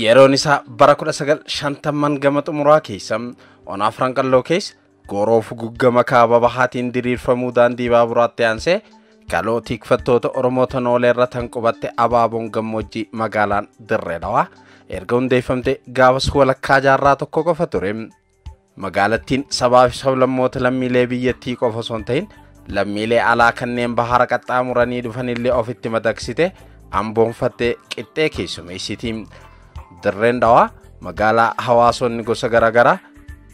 Yeroon isaa bara 1950 gama xumuraa keessa ona Afran Qalloo keessa gooroo fuguggama kaaba bahaatiin diriirfamuu daandii baaburaatti aansee kaloo tikfattoota Oromoo Tanoolee irra tan qubatte abaaboon gammoojjii magaalaan Dirree Dhawaa erga hundeeffamte gaafas walakkaa jaarraa tokko qofa ture. Magaalattiin sabaa fi sablammoota lammiilee biyyattii qofa osoo hin ta'in lammiilee alaa kanneen bahara qaxxaamuranii dhufanillee ofitti madaqsite amboonfattee qixxee keessummeessiti. Dirreen Dhawaa magaalaa hawaasonni gosa garaagaraa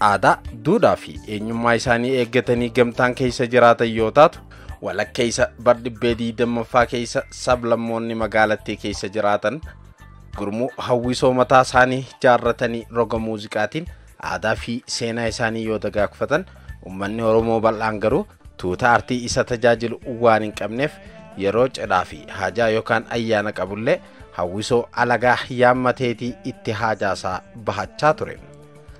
aadaa, duudhaa fi eenyummaa isaanii eeggatanii gamtaan keessa jiraatan yoo taatu, walakkeessa bar-dhibbee 20ffaa keessa sablammoonni magaalattii keessa jiraatan gurmuu hawwisoo mataa isaanii jaarratanii roga muuziqaatiin aadaa fi seenaa isaanii yoo dagaagfatan, uummanni Oromoo bal'aan garuu tuuta aartii isa tajaajilu waan hin qabneef yeroo cidhaa fi haajaa yookaan ayyaana qabullee hawwisoo alagaa yaammateetii itti haajaasaa bahachaa ture.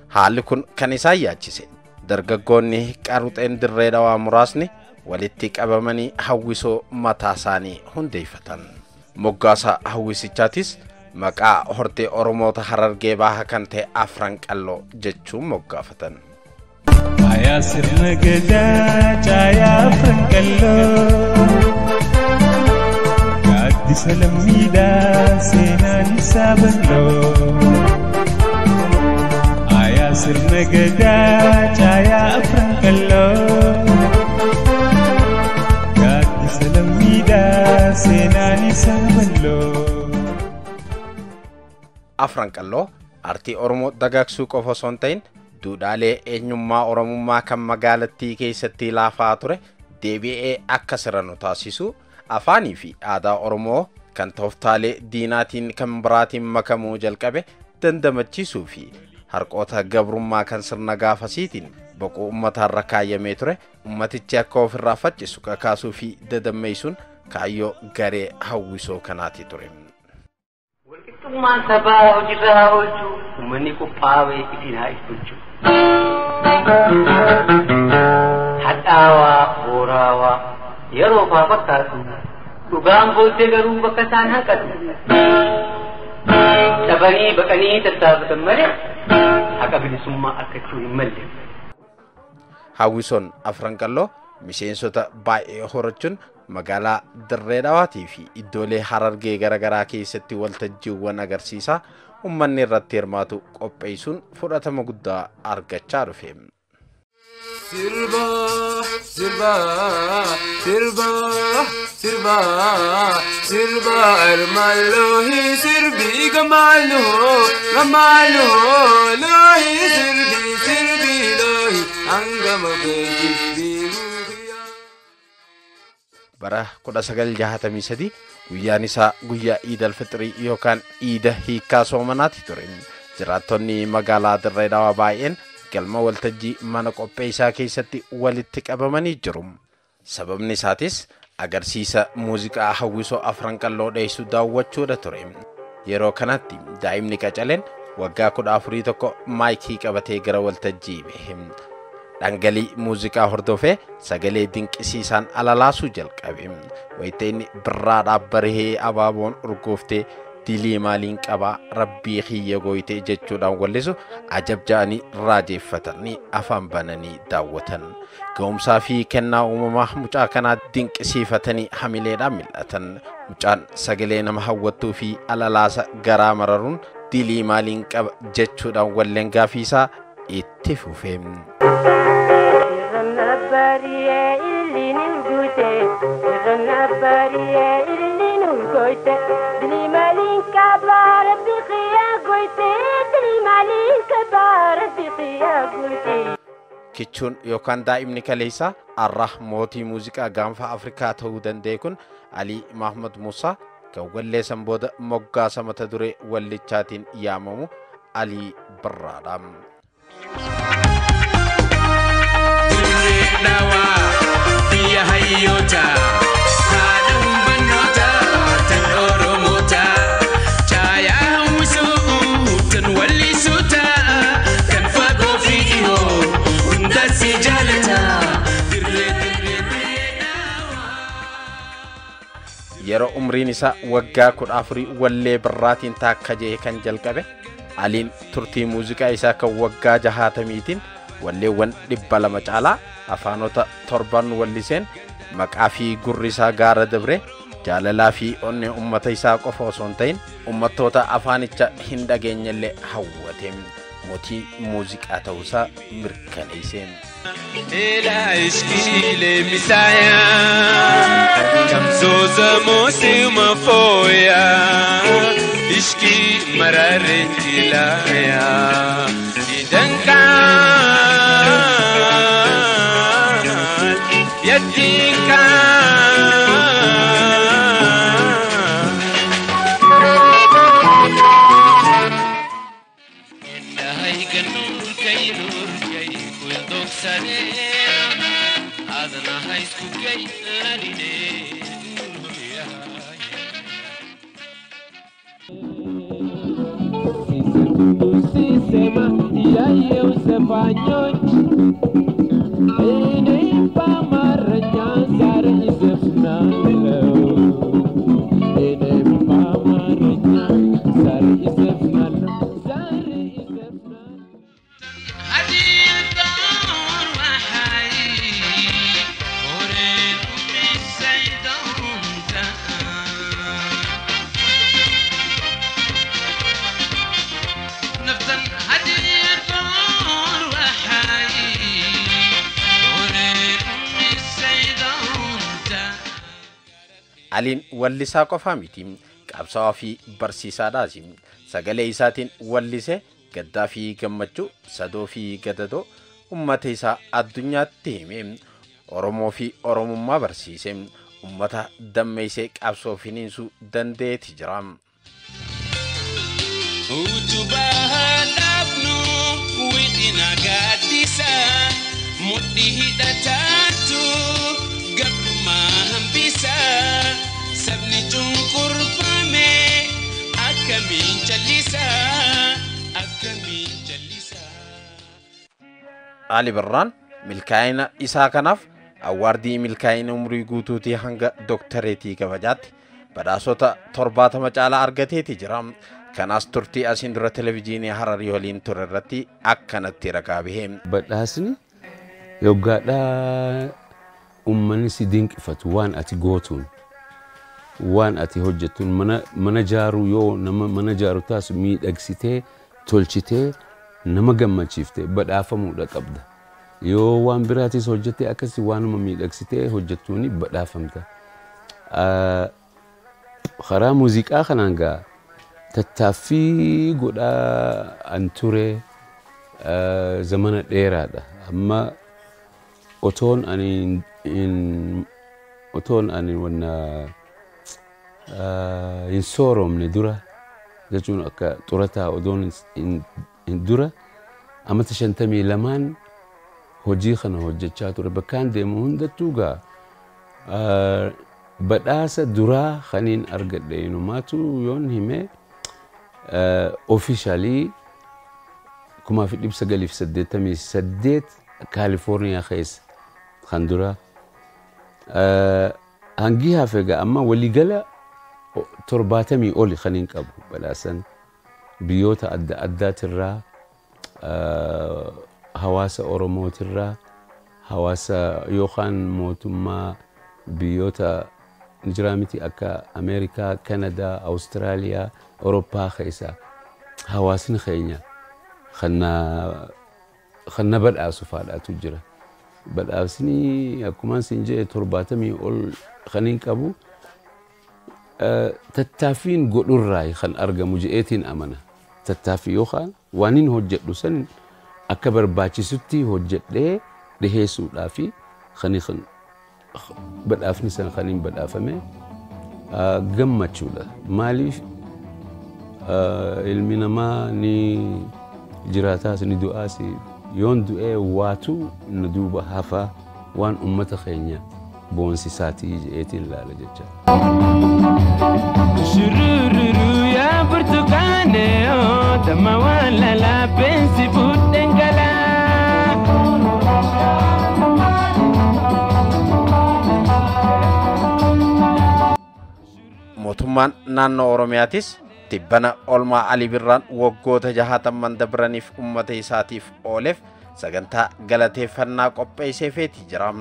Haalli kun kan isaan yaachise dargaggoonni qaruxeen Dirree Dhawaa muraasni walitti qabamanii hawwisoo mataa isaanii hundeeffatan. Moggaasa hawwisichaatis maqaa hortee Oromoota Harargee Bahaa kan ta'e Afran Qalloo jechuun moggaafatan. Faayaa sirna gadaa caayaa Afran Qalloo, gaaddisa lammiidhaa seenaan isaa bal'oo. Faayaa sirna gadaa caayaa Afran Qalloo, gaaddisa lammiidhaa seenaan isaa bal'oo. Afran Qalloo aartii Oromoo dagaagsuu qofa osoo hin ta'in duudhaalee eenyummaa Oromummaa kan magaalattii keessatti laafaa ture deebi'ee akka siranu taasisu, afaanii fi aadaa Oromoo kan tooftaalee diinaatiin kan biraatiin makamuu jalqabe dandamachiisuu fi harqoota gabrummaa kan sirna gaafasiitiin boquu uummataarra kaayyamee ture ummatichi akka ofirraa faccisu kakaasuu fi dadammeessuun kaayyoo garee hawwisoo kanaati ture. Walqixxummaan sabaa hojiirra haa oolchu, uummanni qophaa'ee isin haa ibsulchu. Hadhaawaa, booraawaa, yeroo faa fakkaatu, dhugaan booddee garuu bakka isaan hanqatu. Dhabanii baqanii tattaafatan malee haqa bilisummaa argachuu hin malle. Hawwisoon Afran Qalloo miseensota baay'ee horachuun magaalaa Dirree Dhawaatii fi iddoolee Harargee garaagaraa keessatti waltajjiiwwan agarsiisaa uummanni irratti hirmaatu qopheessuun fudhatama guddaa argachaa dhufe. Sirba, sirba, sirba, sirba, sirba, armalohi sirbi gamalo, gamalo, lohi sirbi, sirbi lohi, angama kejibbi. Bara 1963 guyyaan isaa guyyaa Iid al-Fixrii yookaan Iida hiikkaa soomanaati ture. Jiraattonni magaalaa Dirree Dhawaa baay'een galma waltajjii mana qopheessaa keessatti walitti qabamanii jiru. Sababni isaatis agarsiisa muuziqaa hawwisoo Afran Qalloo dheessu daawwachuudha ture. Yeroo kanatti daa'imni qacaleen waggaa 14 tokko maayikii qabatee gara waltajjii bahe. Dhangalii muuziqaa hordofee sagalee dinqisiisaan alalaasuu jalqabe. Wayita inni birraadhaaf barahee abaaboon urgooftee dilii maaliin qabaa rabbii kiyya gooyitee jechuudhaan wallisu ajab ja'anii raajeeffatanii afaan bananii daawwatan. Ga'umsaa fi kennaa uumamaa mucaa kanaa dinqisiifatanii hamileedhaan mil'atan. Mucaan sagalee nama hawwattuu fi alalaasa garaa mararuun dilii maaliin qaba jechuudhaan walleen gaafiisaa itti fufe. Kichuun yookaan daa'imni kaleessaa arra mootii muuziqaa gaanfa Afrikaa ta'uu danda'e kun Alii Mahmud Musaa kan walleessan booda moggaasa mata duree wallichaatiin yaamamu Alii Birraadha. Dirree Dhawaa biyya hayyoota, haadha humbannoota tan Oromoota, caayaa hawwisoo tan wallisuuta, kan fagoo fi dhihoo hundas si jaalata. Dirree dirree dirree Dhawaa. Yeroo umrii Umriin isaa waggaa 14 wallee birraatiin taakka jee kan jalqabe Aliin turtii muuziqaa isaa kan waggaa 60tiin walleewwan 200 caalaa afaanota 7 walliseen maqaa fi gurri isaa gaara dabre jaalalaa fi onnee ummata isaa qofa osoo hin ta'in ummattoota afaanicha hin dhageenyellee hawwate mootii muuziqaa ta'uusaa mirkaneesse. Ela ishkile misaya Kamzoza mosi mafoya Ishki mararentilaya Idanka Yadinka Aliin wallisaa qofaa miti, qabsaa'aa fi barsiisaadhaas. Sagalee isaatiin wallise gaddaa fi gammachuu, sadoo fi gadadoo ummata isaa addunyaatti hime. Oromoo fi Oromummaa barsiise. Ummata dammeessee qabsoo finiinsuu danda'eeti jira. Utubaa dhaabnu wixina gaaddisa mudhii hidhataatu gabrummaa hambisa sabni cunqurfame akkamiin callisa akkamiin callisa. Ali Birraan milkaa'ina isaa kanaaf awwaardii milkaa'ina umurii guutuutii hanga dooktareetii kabajaatti badhaasota 70 caalaa argateeti jira. Kanaas turtii asiin dura televezyiinii Hararii waliin ture irratti akkanatti ragaa bahe. Badhaasni yoggaadhaa uummanni si dinqifatu waan ati gootuun waan ati hojjettuun mana jaaruu yoo nama mana jaaru taasisu miidhagsitee tolchitee nama gammachiiftee badhaafamuudha qabda. Yoo waan biraatis hojjettee akkasii waanuma miidhagsitee hojjettuuni badhaafamta. Karaa muuziqaa kanaan gaa tattaaffii godhaa an ture zamana dheeraadha. Amma otoon ani wanna hin sooromne dura jechuun akka xurataa odoon hin dura amata 52 hojii kana hojjechaa ture. Bakkaan deemu hundattuu gaa badhaasa duraa kaniin argadhe inumaatu yoon hime officially 1988 Kaalifoorniyaa keessa kan dura hangi hafe gaa amma waliigala 70 oli kaniin qabu badhaasan biyyoota adda addaatirraa hawaasa Oromootirraa hawaasa yookaan mootummaa biyyoota jiraa miti akka Ameerikaa, Kanadaa, Awustiraaliyaa, Awurooppaa keessa hawaasni keenya kan na badhaasu faadhaatu jira. Badhaasni akkuma siin jedhe 70 ol kan hin qabu tattaaffiin godhurraa kan argamu je'eetiin amana. Tattaaffii yookaan waan hin hojjedhu san akka barbaachisutti hojjedhee dhiheessuudhaa fi kan badhaafni san kan hin badhaafame gammachuudha. Maaliif ilmi namaa ni jiraataas ni du'aas yoon du'ee waatu na duuba hafaa waan ummata keenya boonsisaatii je'eetiin ilaala jecha. Shurururu yaa burtukaane damma waan lalaabeen si fuudheen galaa. Mootummaan naannoo Oromiyaatis tibbana olmaa Alii Birraan waggoota 60 dabraniif uummata isaatiif ooleef sagantaa galateeffannaa qopheesseefeeti jira.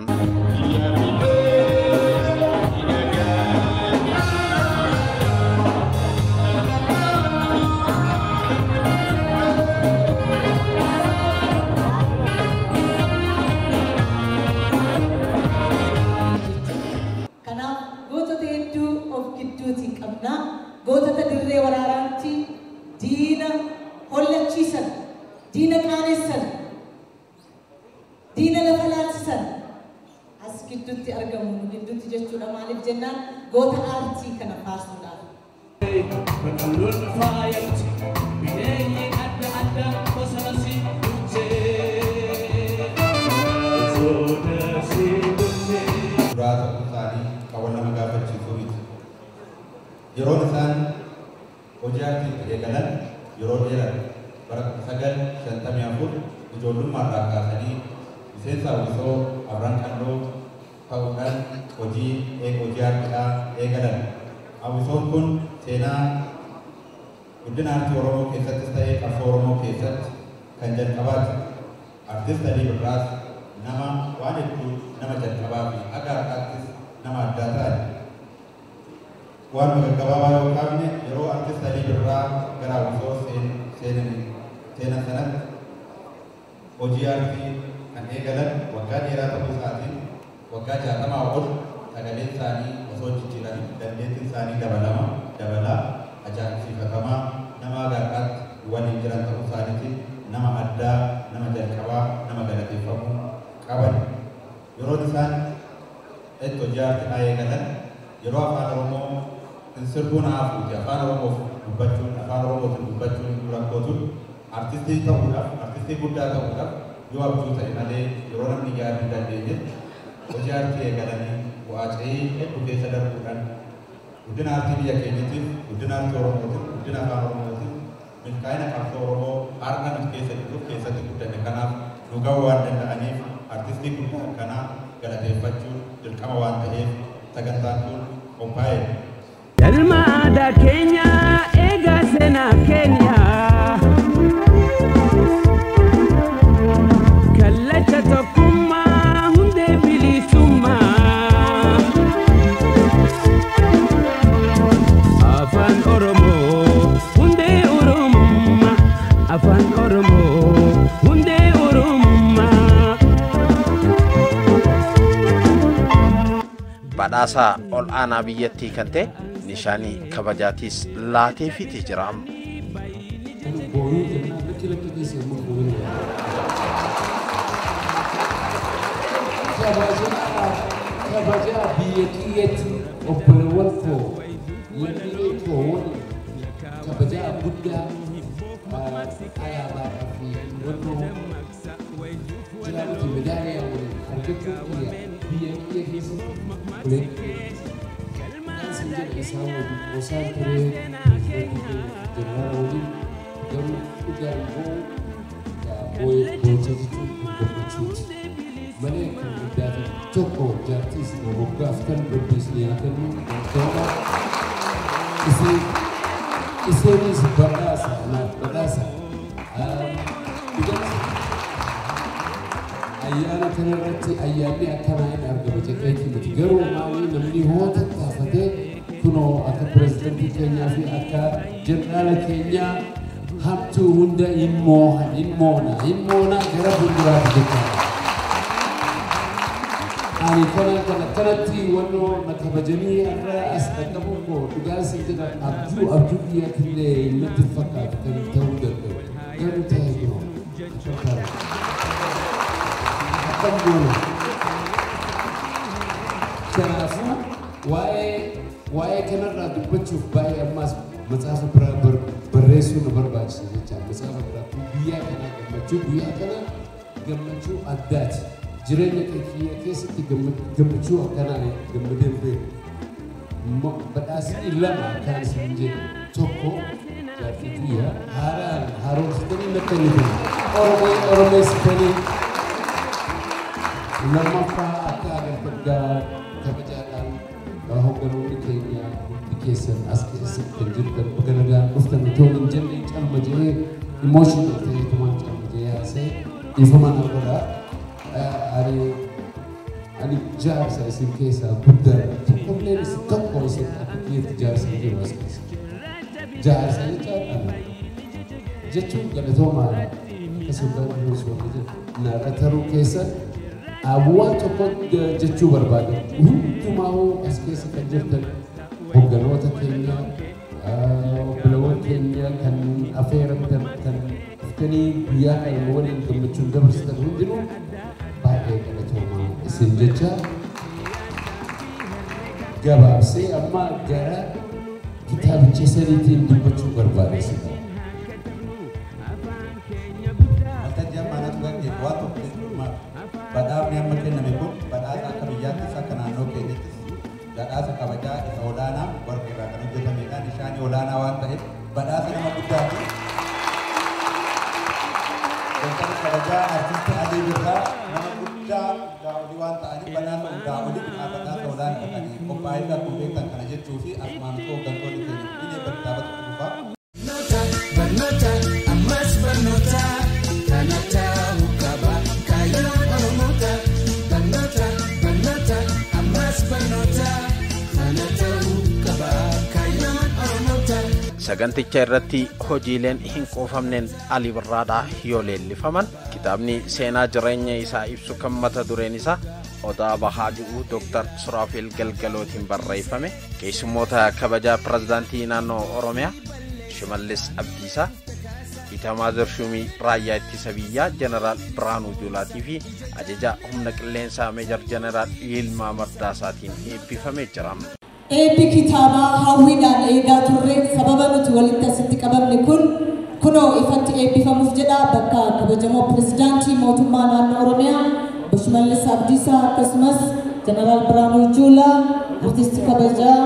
Kanaaf gootota hedduu of gidduutiin qabna. Gootota dirree waraanaatti diina hollachiisan, diina qaanessan, diina lafa laachisan as gidduutti argamu. Nu gidduutti jechuudha. Maaliif jennaan goota aartii kana faarsuudhaaf. Qulqulluun faayamti bineeyyiin adda addaa bosona si bulchee. Bosona si bulchee. Duraa ta'uu isaanii kan wal nama gaafachiisuu miti. Yeroon isaan hojii aartiitti eegalan yeroo dheeraa bara 1954 ijoollummaa irraa kaasanii miseensa hawwisoo Afran Qalloo ta'uudhaan hojii aartiidhaa eegalan. Hawwisoon kun seenaa guddina aartii Oromoo keessattis ta'ee qabsoo Oromoo keessatti kan jalqabaati. Artist Alii Birraas nama waan hedduu nama jalqabaa fi haga har'aattis nama addaa ta'an. Waan gaggabaabaa yoo qabne yeroo Artist Alii Birraa gara hawwisoo seenan sanatti hojii aartii kan eegalan waggaa dheeraa ta'uu isaatiin waggaa 60 ol sagaleen isaanii osoo jijjiiranii dandeettiin isaanii dabalaa ajaa'ibsiifatamaa nama haga har'aatti waliin jiran ta'uu isaaniitiin nama addaa, nama jalqabaa, nama galateeffamuu qaban. Yeroon isaan itti hojii aartiidhaa eegalan yeroo afaan Oromoo hin sirbuun hafuuti. Afaan Oromoof dubbachuun, afaan Oromootiin dubbachuun rakkootuun artistii ta'uudhaaf, artistii guddaa ta'uudhaaf yoo abjuu ta'e malee yeroo namni yaaduu hin dandeenyetti hojii aartii eegalanii bu'aa ce'ii hedduu keessa darbuudhaan guddina aartii biyya keenyatiif, guddina aartii Oromootiif, guddina afaan Oromootiif, milkaa'ina qabsoo Oromoo har'a nuti keessa jirruuf keessatti guddanne kanaaf nu ga'uu waan danda'aniif artistii guddaa kanaa galateeffachuun dirqama waan ta'eef sagantaan kun qophaa'e. Galma aadaa keenyaa eegaa seenaa keenyaa. Kallacha tokkummaa hundee bilisummaa. Afaan Oromoo hundee Oromummaa. Afaan Oromoo hundee Oromummaa. Badhaasaa ol aanaa biyyattii kan ta'e nishaanii kabajaatiis laateefiiti jira. Boonuu jennaan lakki lakki keessa immoo boonuu. Kabajaa biyya kiyyatti obboleewwan koo lammiilee koo waliin kabajaa guddaa alaabaadhaa fi wannoo jiraatutti medaaliyaa waliin argachuu kiyya biyya kiyya keessatti ulee sin jedha isaan waliin qosaan turee jeneraala waliin garuu dhugaan boo'u boocha jechuun kun gammachuuti. Malee kan guddaa tokko jaartiis waggaaf kan rabbi isin haa kennu galatooma. Isinis badhaasa naaf badhaasa. Ayyaana kanarratti ayyaanni akkanaa hin argama jedheeti miti. Garuu maalii namni hoo tattaafatee kunoo akka pirezidantii keenyaa fi akka jeneraala keenyaa hamtuu hunda hin moohan hin moona hin moona gara fuulduraatti jechaadha. Ani kana kana kanatti wannoo na kabajanii har'a as dhaqqabuun koo dhugaa isin jedha abjuu abjuu biyya killee natti fakkaatu kan ta'uu danda'u. Garuu ta'e kunoo akkam akkam goona. Kanaafuu waa'ee kanarraa dubbachuuf baay'ee ammaas matsaafa biraa barreessuu nu barbaachisa jecha matsaafa biraa guyyaa kanaa gammachuu guyyaa kana gammachuu addaati. Jireenya kiyya keessatti gammachuu akkanaa gammadeen beeku. Badhaasni lama akkaan isin jedhu tokko jaartii kiyya haaraan haaromsitanii natti kennitan. Oromoo oromeessitanii lammaffaa akka agartan kabajaadhaan hoogganoonni keenya hundi Keessan as keessatti kan jirtan baga nagaan dhuftan otoo hin jenne calma jedhee emotional ta'eetumaan calma jedhee haasa'e dhiifama na godhaa. Ani jaarsa isin keessaa guddaa tokkolleen isin tokko isin akka kiyyaatti jaarsa hin jiru as keessa. Jaarsa jechaan ana jechuun galatoomaa akkasuma jiruus wanti jedhu narra taruu keessa waan tokko jechuu barbaada. Hundumaa as keessa kan jirtan hogganoota keenya, obbolawwan keenya kan affeeramtan, kan dhuftanii guyyaa kana waliin gammachuun dabarsitan hundinuu baay'ee galatoomaa isin jecha gabaabsee amma gara kitaabicha saniitiin dubbachuu barbaada isin. Waltajjii ammaanatu gaggeessu waan tokko jechuun badhaafni amma kenname kun badhaasa akka biyyaattis akka naannoo keenyattis badhaasa kabajaa isa olaanaa warqee irraa kan hojjetamedha. Nishaanii olaanaa waan ta'eef badhaasa nama guddaati. Doktara kabajaa artisti Alii Birraa nama guddaa hundaa olii waan ta'aniif badhaasa hundaa olii badhaasa olaanaa kan qophaa'ee akkuma beektan kana jechuu fi asumaan osoo hooggantoonni keenya dhufanii kitaabatu dhufa. Barnoota, ammas barnoota, kana ta'uu qaba kaayyoon Oromoota. Barnoota, barnoota, ammas barnoota, kana ta'uu qaba kaayyoon Oromoota. Saganticha irratti hojiileen hin quufamneen Alii Birraadhaa yoo leellifaman kitaabni seenaa jireenya isaa ibsu kan mata dureen isaa Odaa Bahaa jedhu Dr. Suraafeel Galgalootiin barreeffame keessummoota kabajaa pirezidaantii naannoo Oromiyaa Shimallis Abdiisaa, Itaamaazor Shuumii Raayyaa Ittisa Biyyaa Jeneraal Birhaanuu Juulaatii fi ajajaa humna qilleensaa Meejar Jeneraal Yilmaa Mardaasaatiin eebbifamee jira. Eebbi kitaabaa hawwiidhaan eegaa turre sababa nuti walitti asitti qabamne kun kunoo ifatti eebbifamuuf jedha bakka kabajamoo pirezidaantii mootummaa naannoo Oromiyaa Obbo Shimallis Abdiisaa akkasumas Jeneraal Birhaanuu Juulaa, artiistii kabajaa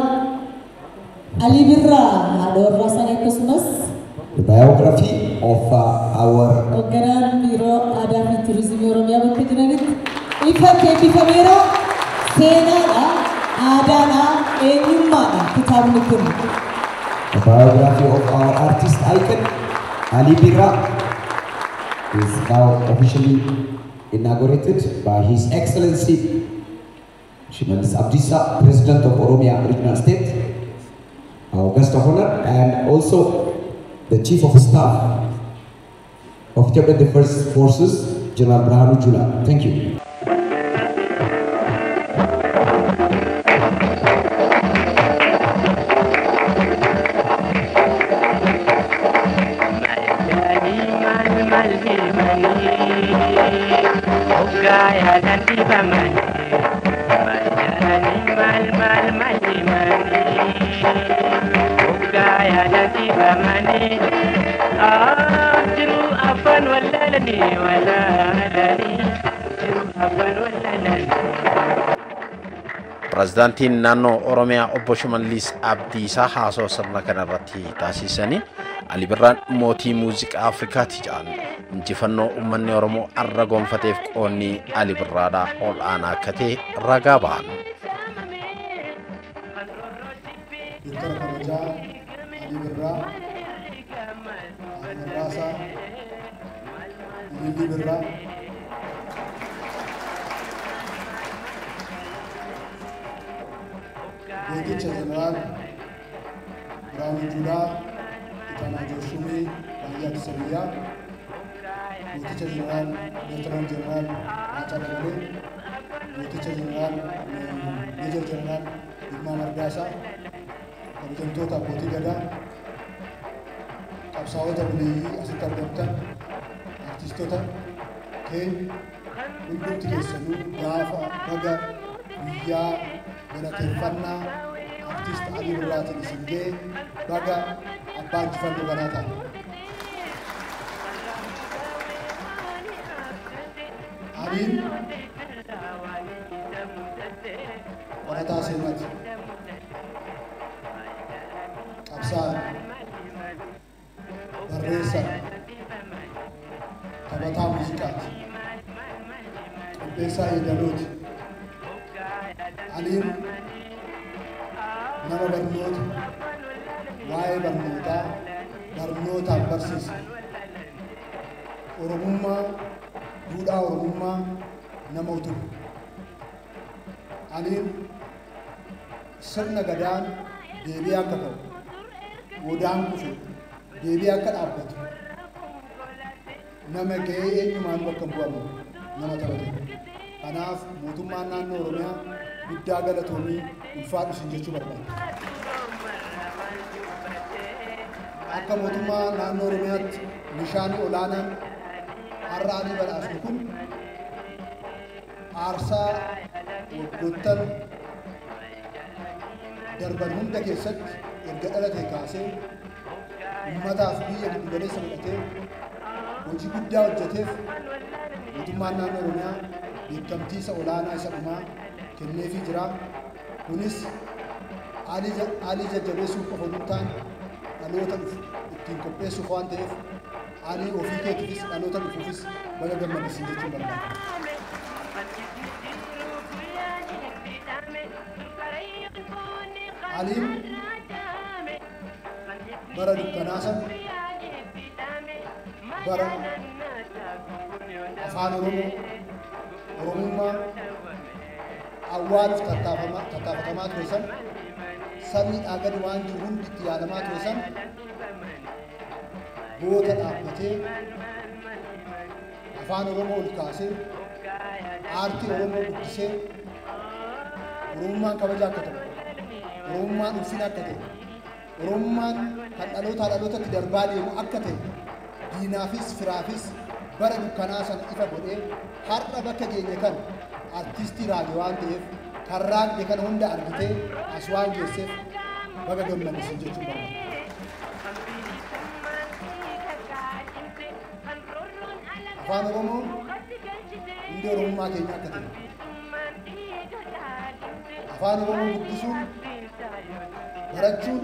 Alii Birraa haadha warraa isaanii akkasumas The biography of our hoogganaan biiroo aadaa fi turizimii Oromiyaa bakka jiranitti ifatti eebbifameera. Seenaadha, aadaadha, eenyummaadha kitaabni kun. The biography of our artist icon Ali Birra is now officially inaugurated by His Excellency Shimallis Abdisa, President of Oromia Regional State, our guest of honor, and also the Chief of Staff of Ethiopian Defense Forces, General Birhanu Jula. Thank you. Pirezidaantiin naannoo Oromiyaa Obbo Shimallis Abdiisaa haasawaa sirna kanarratti taasisaniin Alii Birraan mootii muuziqaa Afrikaati jedhan. Injifannoo uummanni Oromoo arra gonfateef qoonni Alii Birraadhaa ol aanaa akka ta'e ragaa ba'an. Doktara kabajaa Alii Birraa, Haadha Warraasaa, Ilillii Birraa, Gooticha Jeneraal Birhaanuu Juulaa, Itaamaajor Shuumii Raayyaa Ittisa Biyyaa, Gooticha Jeneraal Leetanaant Jeneraal Baacaa Dabalee, Gooticha Jeneraal Meejar Jeneraal Yilmaa Mardaasaa, kabajamtoota abbootii gadaa, qabsaa'ota buleeyyii asitti argamtan, artistoota keenya hundumti keessanuu gaafa baga guyyaa galateeffannaa artist Alii Birraatiin isin ga'e baga abbaa injifannoo kanaa ta'a. Aliin qorataa seenaati. Qabsaa'aa, barreessaa, taphataa muuziqaati, qopheessaa yeedalooti. Aliin nama barnoota, barsiise. Oromummaa, duudhaa Oromummaa nama utubu. Aliin sirna gadaan deebi'ee akka ka'u, odaan kufe deebi'ee akka dhaabbatu, nama ga'ee eenyumaan bakka hin bu'amne nama taphate. Kanaaf mootummaan naannoo Oromiyaa guddaa galatoomii ulfaadhu isin jechuu barbaada. Akka mootummaa naannoo Oromiyaatti nishaanni olaanaan har'a Alii badhaasnu kun aarsaa waggoottan darban hunda keessatti erga dhalatee kaasee uummataaf biyya giddu galeessa godhatee hojii guddaa hojjeteef mootummaan naannoo Oromiyaa beekamtii isa olaanaa isa dhumaa kenneefii jira. Kunis Alii jajjabeessuuf qofa osoo hin taane dhaloota dhufu ittiin qopheessuuf waan ta'eef Alii ofii keetiifis dhaloota dhufuufis baga gammadisiin jechuun barbaada. Aliin bara dukkanaa sana bara afaan Oromoo Oromummaa awwaaluuf tattaafatamaa ture sana samiidhaa gadi waan jiru hundi itti yaadamaa ture sana goota dhaabbatee afaan Oromoo ol kaasee aartii Oromoo guddisee Oromummaan kabaja akka ta'u, Oromummaan ulfina akka ta'e, Oromummaan kan dhalootaa dhalootatti darbaa deemu akka ta'e diinaafis firaafis bara dukkanaa sana ifa godhee har'a bakka geenye kan artistii raage waan ta'eef kan raagde kana hunda argitee as waan geesseef baga gammadisiin jechuun barbaada. Afaan Oromoo hundee Oromummaa keenya akka ta'e, afaan Oromoo guddisuun barachuun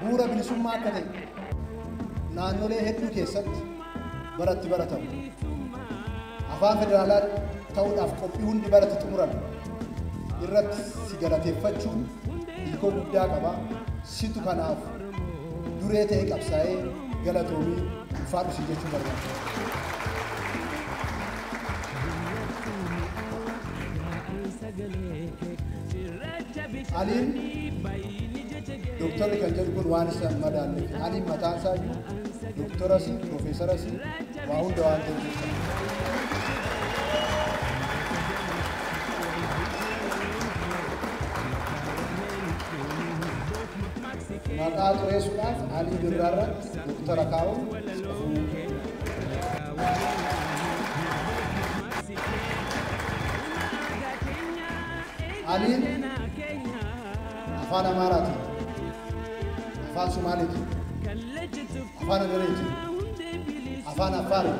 bu'uura bilisummaa akka ta'e naannolee hedduu keessatti baratti baratamu. Afaan federaalaa ta'uudhaaf qophii hundi baratti xumurame irratti si galateeffachuun hiikoo guddaa qaba. Situ kanaaf duree ta'e qabsaa'ee galatoomii ulfaadhu si jechuun barbaada. Aliin doktorri kan jedhu kun waan isa madaalleef Aliin mataan isaa iyyuu doktoras, piroofeesaras waa hunda waan ta'eef jecha. Maqaa xureessuudhaaf Alii Birraa irratti doktora kaa'uun safuu. Aliin afaan Amaaraatiin, afaan Sumaaleetiin, afaan Agareetiin, afaan Affaariin,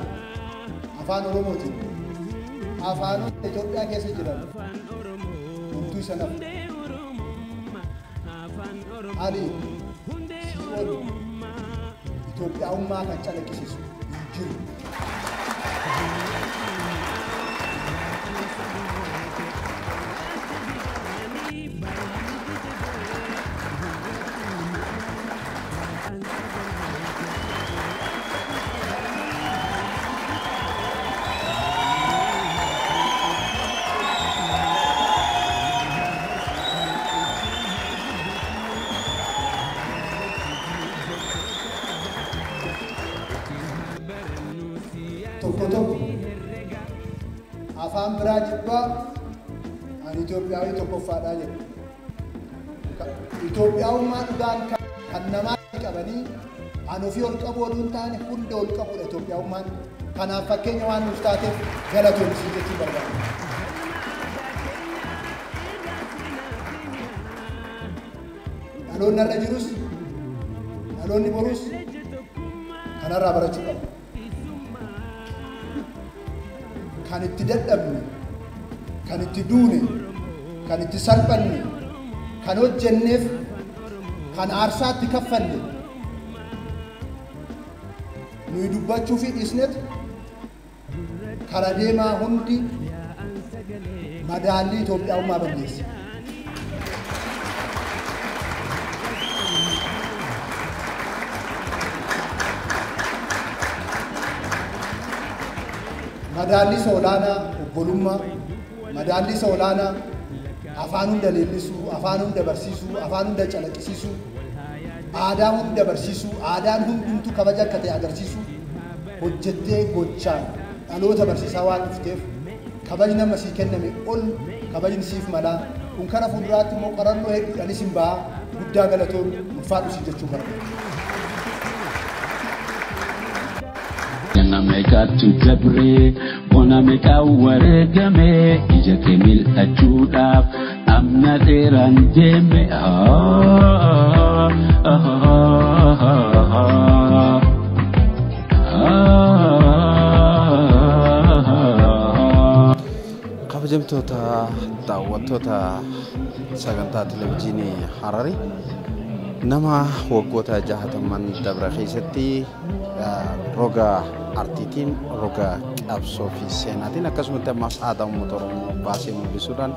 afaan Oromootiin, afaanota Itoophiyaa keessa jiran homtuu isa nafu. Aliin sii ol Itoophiyaa'ummaa kan calaqqisiisu hin jiru. Tokko tokko afaan biraa jibbaa ani Itoophiyaawii tokkoffaadhaa jedhu. Itoophiyaawummaa dhugaan kan namaa qabanii an ofii ol qabu oduu hin taane hunda ol qabudha Itoophiyaawummaan. Kanaaf fakkeenya waan nuuf taateef galatoomsii jechuu barbaada. Dhaloonni har'a jirus dhaloonni borus kanarraa barachuu qabu. Kan itti dadhabne, kan itti duune, kan itti salphanne, kan hojjenneef, kan aarsaatti kaffalle nuyi dubbachuu fi dhiisneet kara deemaa hundi madaallii Itoophiyaa'ummaa balleessa. Madaalli isa olaanaa obbolummaa, madaalli isa olaanaa afaan hunda leellisuu, afaan hunda barsiisuu, afaan hunda calaqqisiisuu, aadaa hunda barsiisuu, aadaan hundumtuu kabaja akka ta'e agarsiisuu hojjettee gochaan dhaloota barsiisaa waan dhufteef kabajni amma sii kenname ol kabajni siif malaa kun kana fuulduraatti immoo qorannoo hedduudhaanis hin ba'a guddaa galatoon ulfaadhu si jechuu barbaada. Meeqatu dabree bona meeqa wareegame ija kee mil'achuudhaaf amna dheeraan deeme. Kabajamtoota daawwattoota sagantaa televizyiinii Hararii nama waggoota 60 dabra keessatti roga artiitiin roga qabsoo fi seenaatiin akkasumatti ammas aadaa uummata Oromoo baasee mul'isuudhaan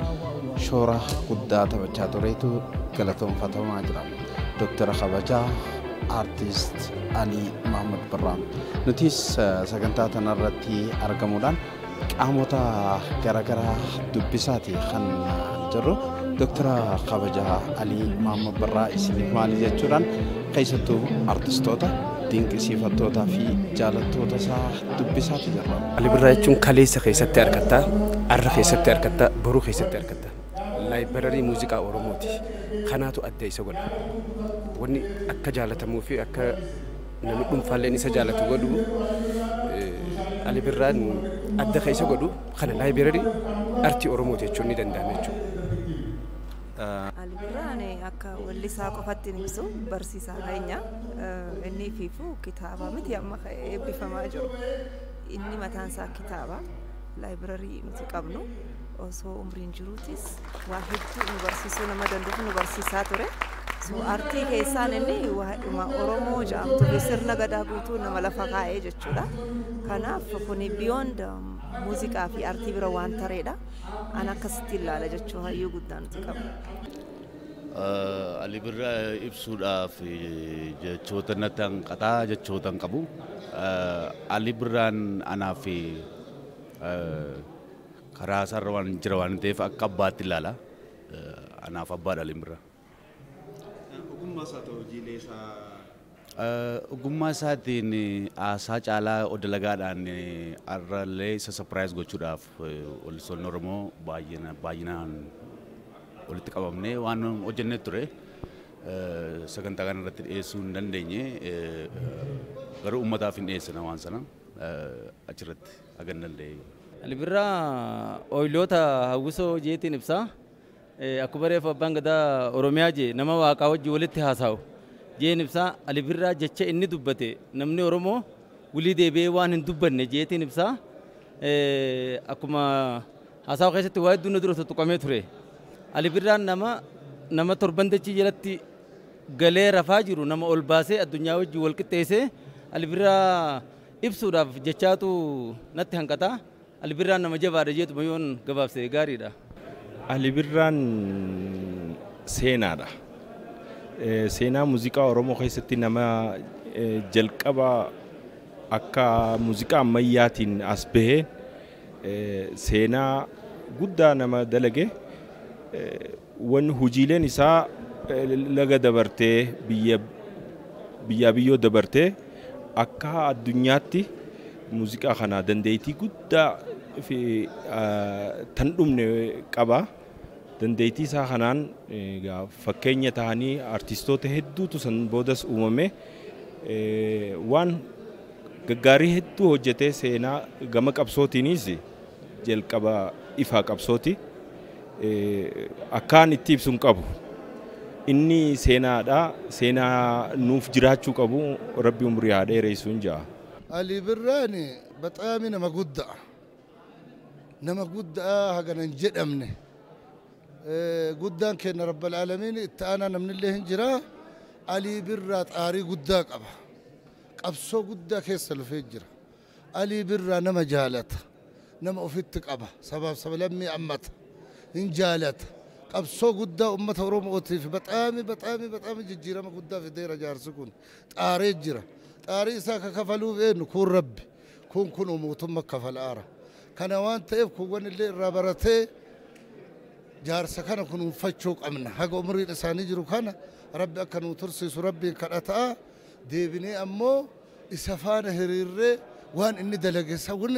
shoora guddaa taphachaa tureetu galatoonfatamaa jira. Dooktara kabajaa Aartist Alii Mahammad Birraa. Nutis sagantaa kanarratti argamuudhaan qaamota garaagaraa dubbisaati kan jirru. Dooktara kabajaa Alii Mahammad Birraa isiniif maali jechuudhaan keessattuu artistoota dinqisiifattootaa fi jaalattoota isaa dubbisaati jirra. Ali Birraa jechuun kaleessa keessatti argatta, arra keessatti argatta, boruu keessatti argatta. Laayibirarii muuziqaa Oromooti. Kanaatu adda isa godha. Wanni akka jaalatamuu fi akka namni dhuunfaalleen isa jaalatu godhu Ali Birraan adda keessa godhu kana laayibirarii artii Oromooti jechuun ni danda'ama jechuudha. Ali Birraan akka wallisaa qofatti ibsu barsiisaa keenya inni fiifu kitaaba miti amma eebbifamaa jiru. Inni mataan isaa kitaaba laayibirarii nuti qabnu osoo umriin jiruutis waa hedduu nu barsiisuu nama danda'u nu barsiisaa ture. So artii keessaan inni waa'uma Oromoo jedhamtu fi sirna gadaa guutuu nama lafa kaa'ee jechuudha. Kanaaf kuni beyond muuziqaa fi artii bira waan tareedha. An akkasitti ilaala jechuun hayyuu guddaa nuti qabna. Ali Birraa ibsuudhaaf jechoota natti hanqataa jechoota hin qabu. Ali Birraan anaaf karaa isaarra waan jira waan ta'eef akka abbaatti ilaala. Anaaf abbaadha Ali Birraa. Ogummaa isaa ta'u hojiilee isaa. Ogummaa isaatiin haasaa caalaa dalagaadhaan har'allee isa sapiraayiz gochuudhaaf wallistoonni Oromoo baay'inaan walitti qabamnee waan hojjennee ture. Sagantaa kana irratti dhiyeessuu hin dandeenye garuu uummataaf hin dhiyeessina waan sana achirratti haga hin dandeenye. Ali Birraa ooyiloota hawwisoo jeetiin ibsaa. Akkuma reefu abbaan gadaa Oromiyaa jee nama waaqaa wajjin walitti haasa'u. Jeen ibsaa Ali Birraa jecha inni dubbate namni Oromoo walii deebi'ee waan hin dubbanne jeetiin ibsaa. Akkuma haasa'u keessatti waa hedduun dura tuttuqamee ture. Ali Birraan nama torban dachii jalatti galee rafaa jiru nama ol baasee addunyaa wajjin wal qixxeessee Ali Birraa ibsuudhaaf jechaatu natti hanqata. Ali Birraan nama jabaadha jeetuma yoon gabaabse gaariidha. Ali Birraan seenaadha. Seenaa muuziqaa Oromoo keessatti nama jalqaba akka muuziqaa ammayyaatiin as bahee seenaa guddaa nama dalage. Wanni hojiileen isaa laga dabartee biyya biyyoo dabartee akka addunyaatti muuziqaa kana dandeettii guddaa fi tan dhumne qaba. Dandeettii isaa kanaan fakkeenya ta'anii artistoota hedduutu san boodas uumame waan gaggaarii hedduu hojjetee seenaa gama qabsootiinis jalqaba ifaa qabsooti. Akkaan itti ibsu hin qabu. Inni seenaadha. Seenaa nuuf jiraachuu qabu. Rabbi umrii haa dheeressu hin ja'a. Ali Birraan bexaami nama guddaa. Nama guddaa hagana hin jedhamne. Guddaan kenna Rabbal Aalamiin itti aanaa namni illee hin jira. Ali Birraa xaarii guddaa qaba. Qabsoo guddaa keessa lufee jira. Ali Birraa nama jaalata. Nama ofitti qaba. Sabaaf sablammii ammata. Hin jaalata. Qabsoo guddaa uummata Oromootiif bexaami bexaami bexaami jijjiirama guddaa fideera jaarsi kun. Xaaree jira. Xaarii isaa ka kafaluuf eenyu kun Rabbi. Kun kun mootummaa kafalaara. Kana waan ta'eef kuuwwan illee irraa baratee jaarsa kana kunuunfachuu qabna. Haga umriin isaanii jiru kana Rabbi akka nuu tursiisu Rabbiin kadhataa deebinee ammoo isa faana hiriirree waan inni dalage sawwin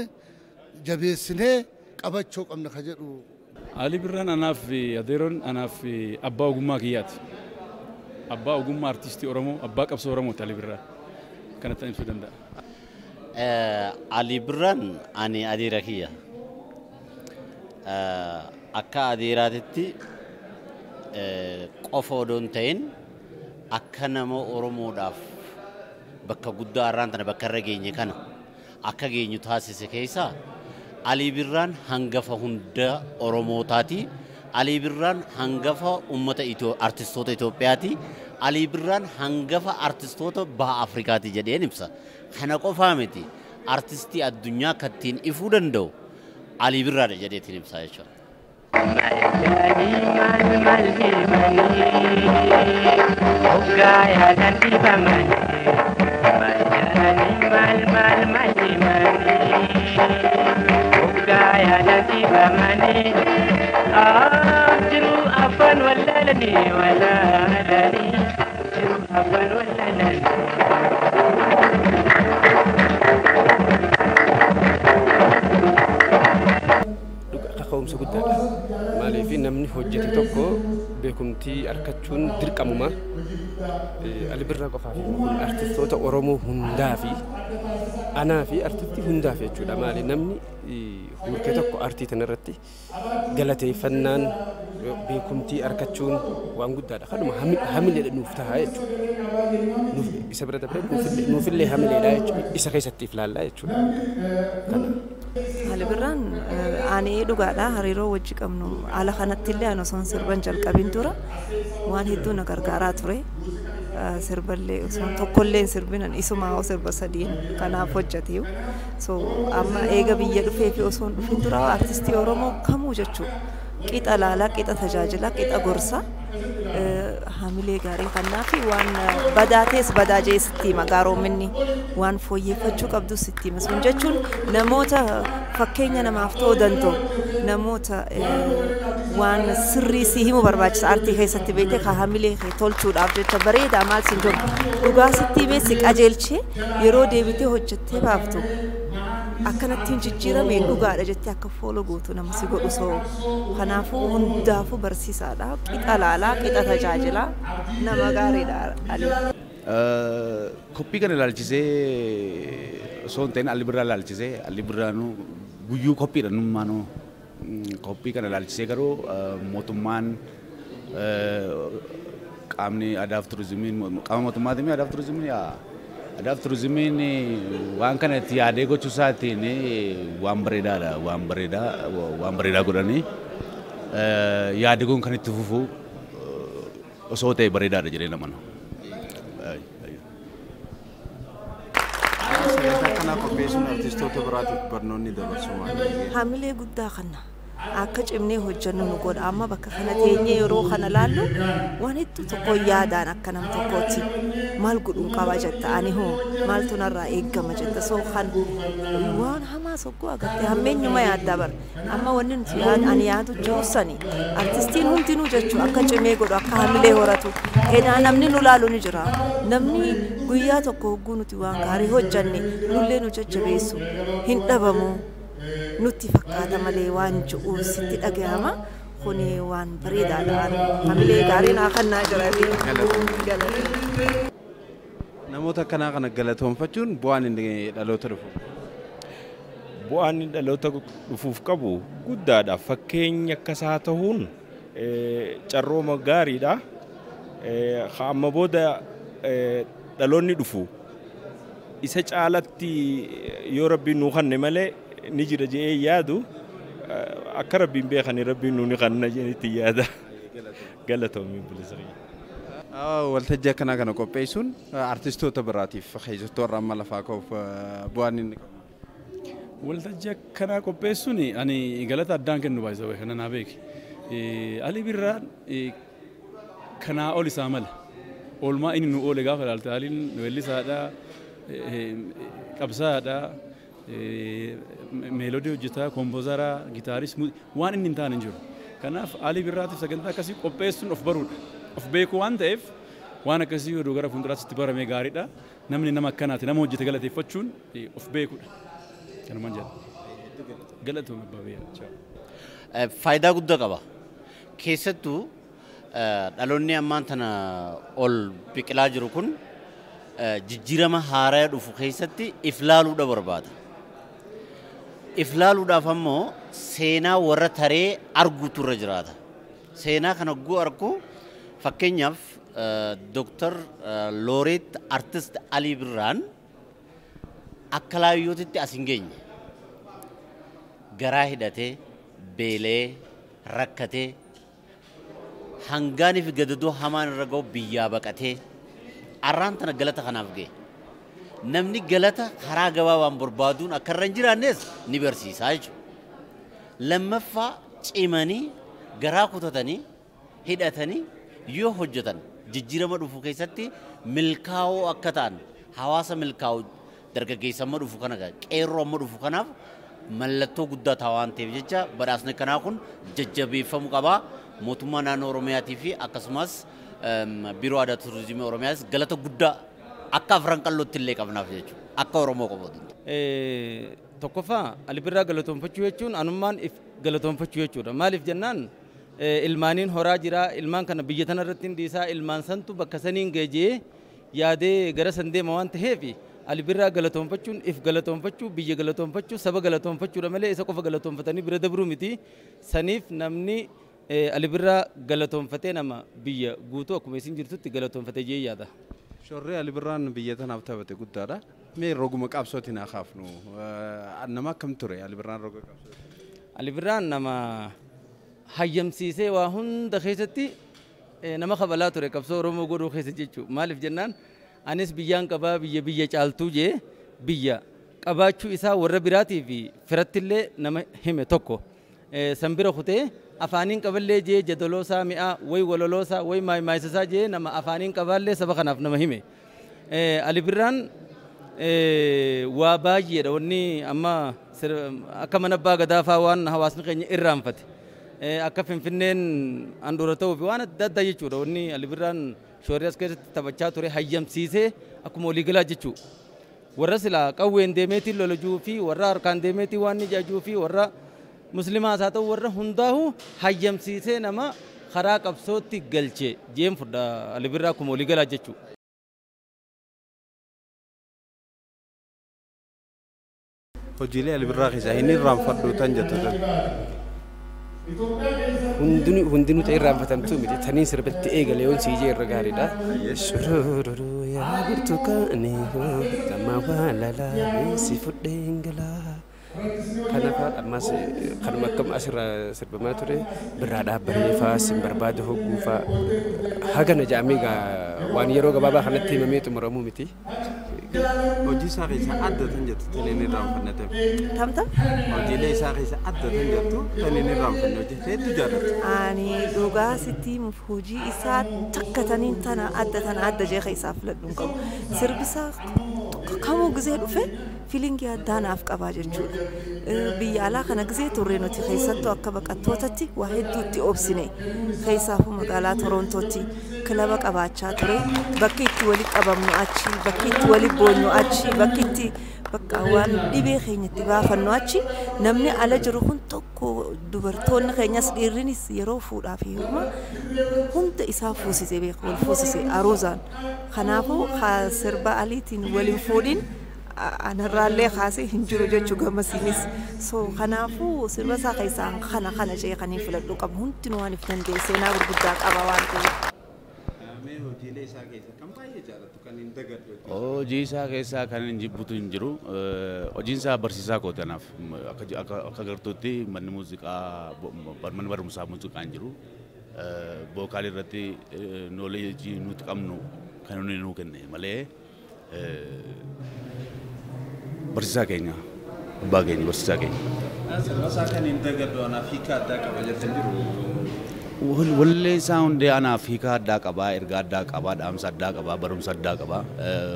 jabeessinee qabachuu qabna ka jedhu. Ali Birraan anaaf adeeroon anaaf abbaa ogummaa kiyyaati. Abbaa ogummaa artistii Oromoo, abbaa qabsoo Oromooti Ali Birraan. Kanatti ibsuu danda'a. Ali Birraan ani adeera kiyya. Akka adeeraatitti qofa odoo hin ta'in akka nama Oromoodhaaf bakka guddaa har'aan tana bakka irra geenye kana akka geenyu taasise keessaa Ali Birraan hangafa hunda Oromootaati. Ali Birraan hangafa uummata artistoota Itoophiyaati. Ali Birraan hangafa artistoota baha Afrikaati jedheen ibsa. Kana qofaa miti artistii addunyaa kan ittiin ifuu danda'u Ali Birraadha jedheetiin ibsa jechuudha. Kaka'umsa guddaadha. Maaliif namni hojjete tokko beekumtii argachuun dirqamuma. Ali Birraa qofaaf kun artistoota Oromoo hundaa fi anaa fi artistii hundaaf jechuudha. Maali namni hurkee tokko artii tanarratti galateeffannaan beekumtii argachuun waan guddaadha. Kanuma hamileedha nuuf ta'a jechuudha. Nuuf isa bira dabree nuufillee hamileedha jechuudha. Isa keessatti if laallaa jechuudha. Kana. Ali Birraan ani dhugaadha hariiroo wajji qabnu ala kanatti illee ani osoon sirban jalqabin dura waan hedduu na gargaaraa ture. Sirballee osoon tokkollee hin sirbinan isumaa sirba sadiin kanaaf hojjeteeyu. So amma eega biyya dhufee fi osoon dhufin dura artistii Oromoo kamuu jechuudha. Qixa laalaa, qixa tajaajilaa, qixa gorsa hamilee gaarii kannaa fi waan badaa ta'es badaa jee sitti hima gaaroominni waan fooyyeffachuu qabdu sitti hima. Sun jechuun namoota fakkeenya namaaf ta'uu danda'u namoota waan sirrii si himu barbaachisa artii keessatti beekte ka hamilee kee tolchuudhaaf jecha bareedaa maal siin jedhu dhugaa sitti himee si qajeelchee yeroo deebitee hojjettee baaftu akkanattiin jijjiirame dhugaadha jettee akka fooloo gootu nama si godhu soo kanaafuu hundaafuu barsiisaadha qixa laalaa qixa tajaajilaa nama gaariidha Ali. Koppii kana ilaalchisee osoo hin ta'in Ali Birraa ilaalchisee Ali Birraanuu guyyuu koppiidha nummaanuu koppii kana ilaalchisee garuu mootummaan qaamni aadaa fi turizimiin qaama mootummaatiin aadaa fi turizimiin aadaa fi turizimiin waan kana itti yaadee gochuu isaatiin waan bareedaadha waan bareedaa waan bareedaa godhanii yaadi kun kan itti fufu osoo ta'e bareedaadha jedhee namana. Sagantaa kanaa qopheessuun artistoota biraatiif barnoonni dabarsu maali? Hamilee guddaa kana akka cimnee hojjennu nu godha. Amma bakka kana teenyee yeroo kana laallu waan hedduu tokko yaadaan akka nam tokkootti maal godhuun qaba jetta ani hoo maaltu narraa eeggama jetta soo kan waan hamaa soggoo agartee hammeenyuma yaaddaa bara. Amma wanni nuti ani yaadu jiru sani artistiin hundinuu jechuu akka cimee godhu akka hamilee horatu edaa namni nu laalu ni jira. Namni guyyaa tokko hogguu nuti waan gaarii hojjanne nullee nu jajjabeessu hin dhabamu. Nutti fakkaata malee waan jiru sitti dhagahama. Kuni waan bareedaadha. Hamilee gaarii naa kannaa jira. Namoota akkanaa kana galatoonfachuun bu'aan inni dhaloota dhufu. Bu'aan inni dhaloota dhufuuf qabu guddaadha. Fakkeenya akkasaa ta'uun carrooma gaariidha. Amma booda dhaloonni dhufu isa caalatti yoo rabbiin nuu kanne malee ni jira jedhee yaadu akka rabbiin beekanii rabbiin nuu ni kanna jedhetti yaada. Galatoomii bilisa. Waltajjii akkanaa kana qopheessuun artistoota biraatiif keessattuu warra amma lafaa ka'uuf bu'aan inni qabu. Waltajjii akkanaa qopheessuun ani galata addaan kennu baay'isa kana naa beeki. Ali Birraan kanaa ol isaa mala. Oolmaa inni nu oole gaafa ilaalte Aliin weellisaadha, qabsaadha, Meelodii hojjetaa, kompozaraa, gitaaris waan inni hin taane hin jiru. Kanaaf Alii Birraatiif sagantaa akkasii qopheessuun of baruudha. Of beekuu waan ta'eef waan akkasii oduu gara fuulduraatti itti barame gaariidha. Namni nama akkanaati nama hojjete galateeffachuun of beekuudha. Kanumaan jedha. Galatoomii abbaa biyyaa. Faayidaa guddaa qaba. Keessattuu dhaloonni ammaan tana ol biqilaa jiru kun jijjiirama haaraa dhufu keessatti if laaluudha barbaada. If laaluudhaaf ammoo seenaa warra taree arguutu irra jiraata. Seenaa kana hogguu argu fakkeenyaaf Dooktar Looreet Artist Alii Birraan akka laayyootitti as hin geenye. Garaa hidhatee, beelee, rakkatee, hangaanii fi gadadoo hamaan irra ga'u biyyaa baqatee arraan tana galata kanaaf ga'e. Namni galata karaa gabaabaan barbaaduun akka irra hin jiraannes ni barsiisa jechuudha. Lammaffaa cimanii garaa kutatanii hidhatanii yoo hojjetan jijjiirama dhufu keessatti milkaa'oo akka ta'an hawaasa milkaa'u dargaggeessa amma dhufu kana qeerroo amma dhufu kanaaf mallattoo guddaa ta'a waan ta'eef jecha badhaasni kanaa kun jajjabeeffamuu qaba. Mootummaa naannoo Oromiyaatii fi akkasumas biiroo aadaa turizimii Oromiyaas galata guddaa akka afran qallootti illee qabnaaf jechuudha. Akka Oromoo qofaatu. Tokkoffaa Alii Birraa galatoonfachuu jechuun anummaan if galatoonfachuu jechuudha. Maaliif jennaan ilmaaniin horaa jira, ilmaan kana biyya tana irratti hin dhiisaa, ilmaan santu bakka saniin geejee yaadee gara san deema waan ta'eef Alii Birraa galatoonfachuun if galatoonfachuu, biyya galatoonfachuu, saba galatoonfachuudha malee isa qofa galatoonfatanii bira dabruu miti. Saniif namni Alii Birraa galatoonfatee nama biyya guutuu akkuma isin jirtutti galatoonfatee jee yaada. Shorree Alii Birraan biyya tanaaf taphate guddaadha. Mee roguma qabsootiin haa kaafnu. Nama akkam ture Alii Birraan roga qabsootiin? Alii Birraan nama hayyamsiisee waa hunda keessatti nama kabalaa ture qabsoo Oromoo godhuu keessa jechuudha. Maaliif jennaan anis biyyaan qabaa biyya biyya caaltuu jee biyya qabaachuu isaa warra biraatii fi firattillee nama hime tokko. San bira kutee afaaniin qaballee jee jadaloosaa mi'aa wayi waloloosaa wayi maayimaayisasaa jee nama afaaniin qabaallee saba kanaaf nama hime. Alii Birraan waa baay'eedha wanni amma akka mana abbaa gadaa fa'aa waan hawaasni keenya irraanfate. Akka Finfinneen handhuura ta'uu fi waan adda addaa jechuudha wanni Alii Birraan shoorri as keessatti taphachaa ture hayyamsiisee akkuma waliigalaa jechuudha. Warra silaa qawween deemeetiin lolajuu fi warra harkaan deemeetiin waan ni jaajuu fi warra muslimaas haa ta'u warra hundaahu hayyamsiisee nama karaa qabsootti galche jeen fudha Alii Birraa akkuma waliigalaa jechuudha. Hojiilee Alii Birraa keessaa inni irraanfadhu tan jettu. Hundinuu ta'e irraanfatamtuu miti. Taniin sirbatti eegale yoon siijee irra gaariidha. Sururuu yaa burtukaanii gamma waa lalaa si fudheen galaa. Kanaafaa ammas kanuma akkam asirraa sirbamaa ture birraa dhaabbatee fa'aa sin barbaadu hogguu fa'aa hagana jedhamee waan yeroo gabaabaa kanatti himamee xumuramuu miti. Hojii isaa keessaa adda tan jettu tan inni irraanfanne ta'e. Tamtam? Hojiilee isaa keessaa adda tan jettu tan inni irraanfanne hojii hedduu jaallattu. Ani dhugaa sitti himuuf hojii isaa takka taniin tana adda tana adda jee keessaa filadhu hin qabu. Sirbi isaa kamuu gisee dhufe fiilingii addaa naaf qabaa jechuudha. Biyya alaa kana gisee turre nuti keessattuu akka baqattootatti waa hedduutti obsine. Keessaafuu magaalaa Torontootti kilaba qabaachaa ture. Bakki itti walitti qabamnu achi, bakki itti walitti boonnu achi, bakki itti bakka waan dhibee keenya itti baafannu achi. Namni ala jiru kun tokko dubartoonni keenyas dhiirrinis yeroo fuudhaa fi heeruma hunda isaa fuusisee beeku wal fuusise aroozaan. Kanaafuu sirba Aliitiin waliin fuudhin anarraallee kaasee hin jiru jechuu gamasiinis. So kanaafuu sirba isaa keessaa kana kana jee kan hin filadhu qabu hundinuu waan if danda'e seenaa gurguddaa qaba waan ta'eef. Mee hojiilee isaa keessaa kan baay'ee jaallattu kan hin dagadhu? Hojii isaa keessaa kan hin jibbutu hin jiru. Hojiin isaa barsiisaa kooti anaaf. Akka gartuutti manni muuziqaa manni barumsaa muuziqaa hin jiru. Vookaalii irratti nooleejii nuti qabnu kan inni nuu kenne malee barsiisaa keenya abbaa keenya barsiisaa keenya. Sirba isaa kan hin dagadhu anaaf hiika addaa qaba jettee jiru. Wallee isaa hundee anaaf hiika addaa qabaa, ergaa addaa qabaa, dhaamsa addaa qabaa, barumsa addaa qabaa.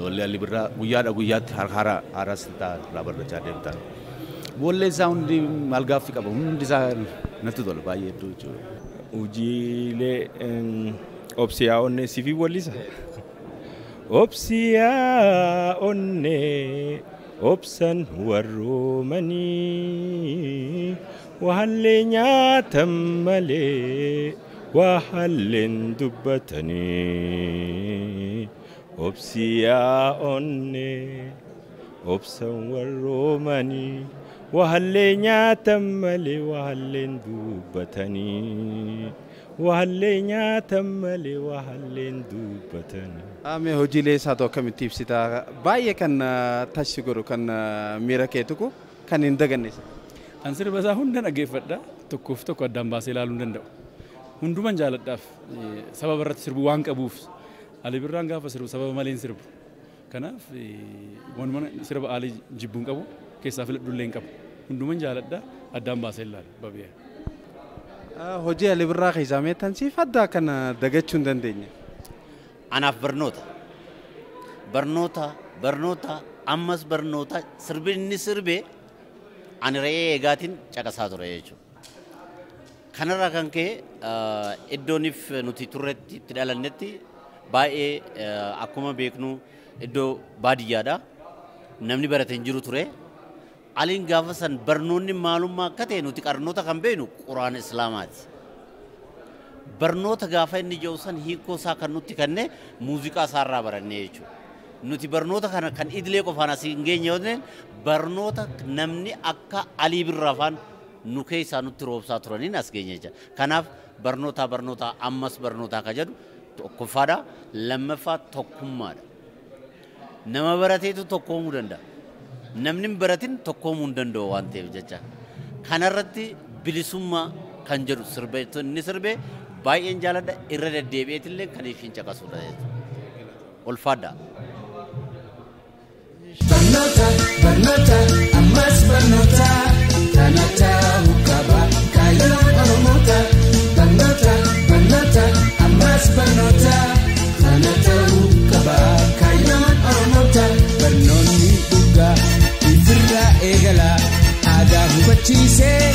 Wallee Alii Birraa guyyaadha guyyaatti haaraa haaraa sitaa irraa barachaa deemta. Wallee isaa hundi maal gaaffii qaba, hundi isaa natti tola baay'ee hedduu jechuudha. Hojiilee obsiyaa onnee siifii wallisa. Obsiyaa onnee obsan warroomanii wahallee nyaatan malee wahalleen dubbatanii. Obsiyaa onnee obsan warroomanii wahallee nyaatan malee wahalleen dubbatanii. Wahallee nyaatan malee wahalleen dubbatanii. Mee hojiilee isaatu akkamitti ibsita? Baay'ee kan taasisu godhu kan miira kee tuqu kan hin daganne. An sirba isaa hunda dhaggeeffadha. Tokkoof tokko addaan baasee ilaaluu hin danda'u. Hunduman jaaladhaaf sababa irratti sirbu waan qabuuf Alii Birraan gaafa sirbu sababa malee hin sirbu. Kanaaf waanuma sirba Alii jibbuu hin qabu keessaa filadhullee hin qabu. Hunduman jaaladha addaan baasee ilaala babi'ee. Hojii Alii Birraa keessaa mee tan siif adda kana dagachuu hin dandeenye. Anaaf barnoota. Barnoota, barnoota, ammas barnoota sirbi inni sirbe ani re'ee eegaatiin caqasaa ture jechuudha. Kanarraa kan ka'e iddooniif nuti turretti itti dhalannetti baay'ee akkuma beeknu iddoo baadiyyaadha. Namni barate hin jiru ture. Aliin gaafa san barnoonni maalummaa akka ta'e nuti qarnoota kan beeknu Quraana Islaamaati. Barnoota gaafa inni jiru san hiikoo isaa kan nutti kenne muuziqaa isaarraa baranne jechuudha. Nuti barnoota kana kan idilee qofaan asii hin geenye yoo ta'e barnoota namni akka Alii Birraa faan nu keessaa nutti roobsaa turaniin as geenye jechuudha. Kanaaf barnoota barnoota ammas barnoota akka jedhu tokkoffaadha. Lammaffaa tokkummaadha. Nama barateetu tokkoomuu danda'a. Namni hin baratin tokkoomuu hin danda'u waan ta'eef jecha. Kanarratti bilisummaa kan jedhu sirbe inni sirbe baay'een jaaladha irra deddeebi'eetillee kan ishiin caqasudha jechuudha. Ulfaadha. Barnoota, barnoota, ammas barnoota, kana ta'uu qaba kaayyoon Oromoota. Barnoota, barnoota, ammas barnoota, kana ta'uu qaba kaayyoon Oromoota. Barnoonni dhugaa ifirraa eegala aadaa hubachiisee.